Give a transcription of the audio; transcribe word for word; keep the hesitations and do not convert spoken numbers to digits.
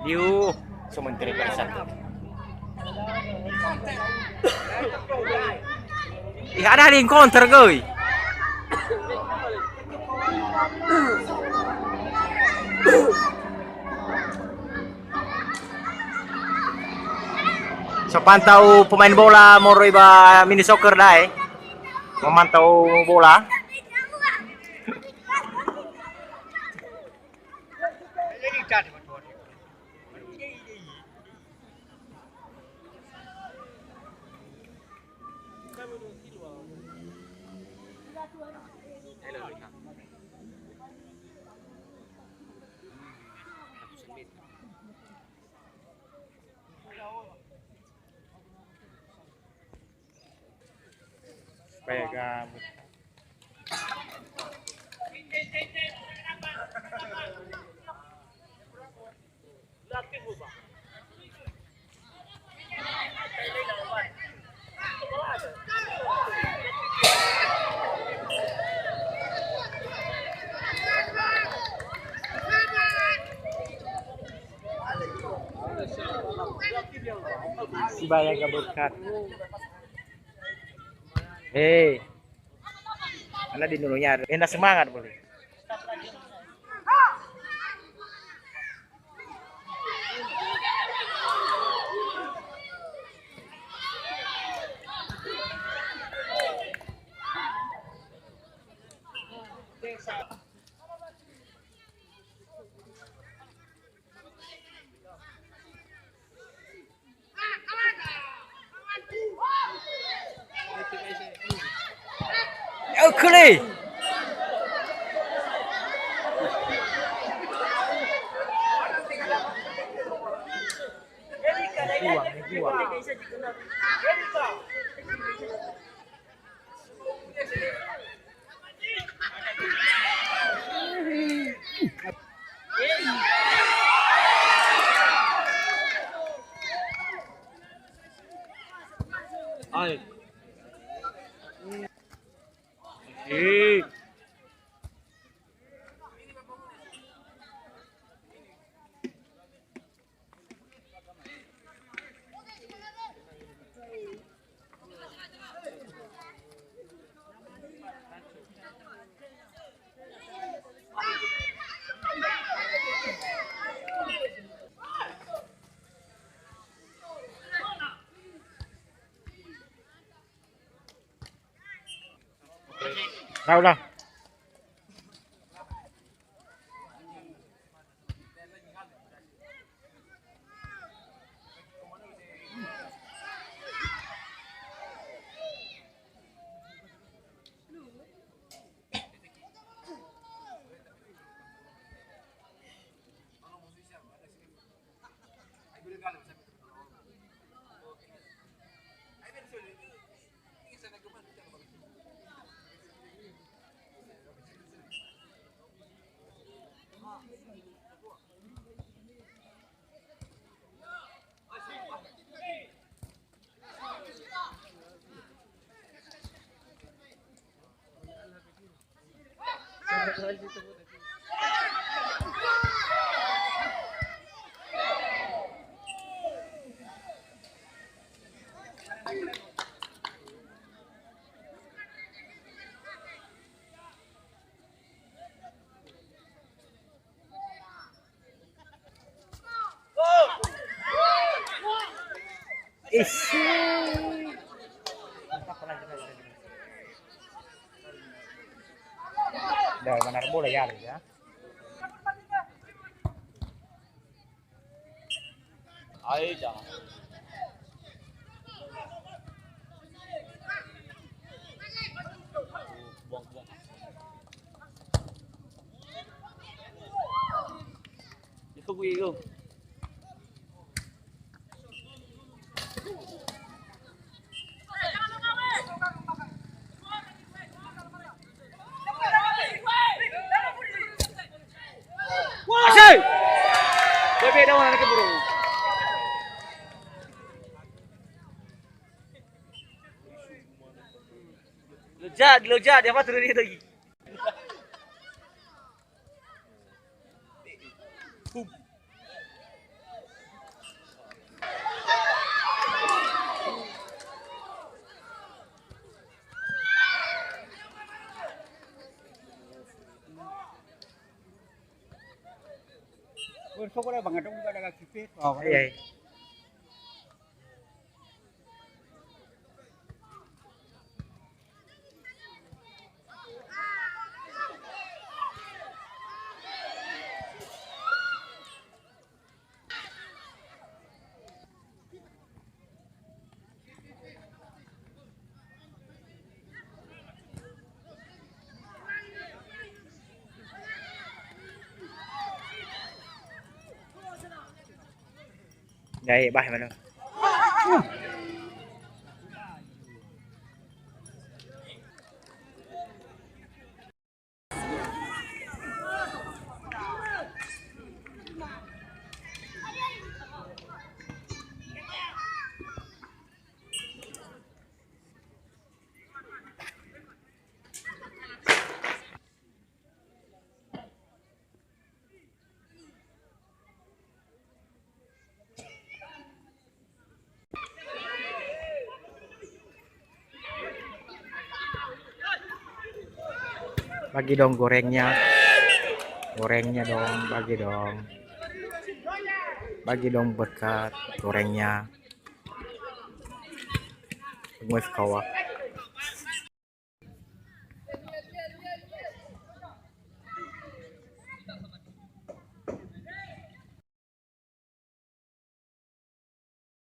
Liu, so menteri barisan. Ih, ada di konter, göi. So pantau pemain bola moroi ba mini soccer dae. Memantau bola. Supaya gabut. Sibaya gabut kat. Hei. Ana di nunu nyari. Ena semangat boleh. Ugly. Buang, buang. Hai. Eh. Rau lah. Ish. Dah, mana bola ya, ya. Aida. Buang, buang. Ikut gue, ikut. Asai! Bebe dawan anak burung. Loja, loja, dia apa turun itu lagi? Iya, iya. Dai, bah, mana? Bagi dong gorengnya. Gorengnya dong, bagi dong. Bagi dong berkat gorengnya. Tunggu kawa.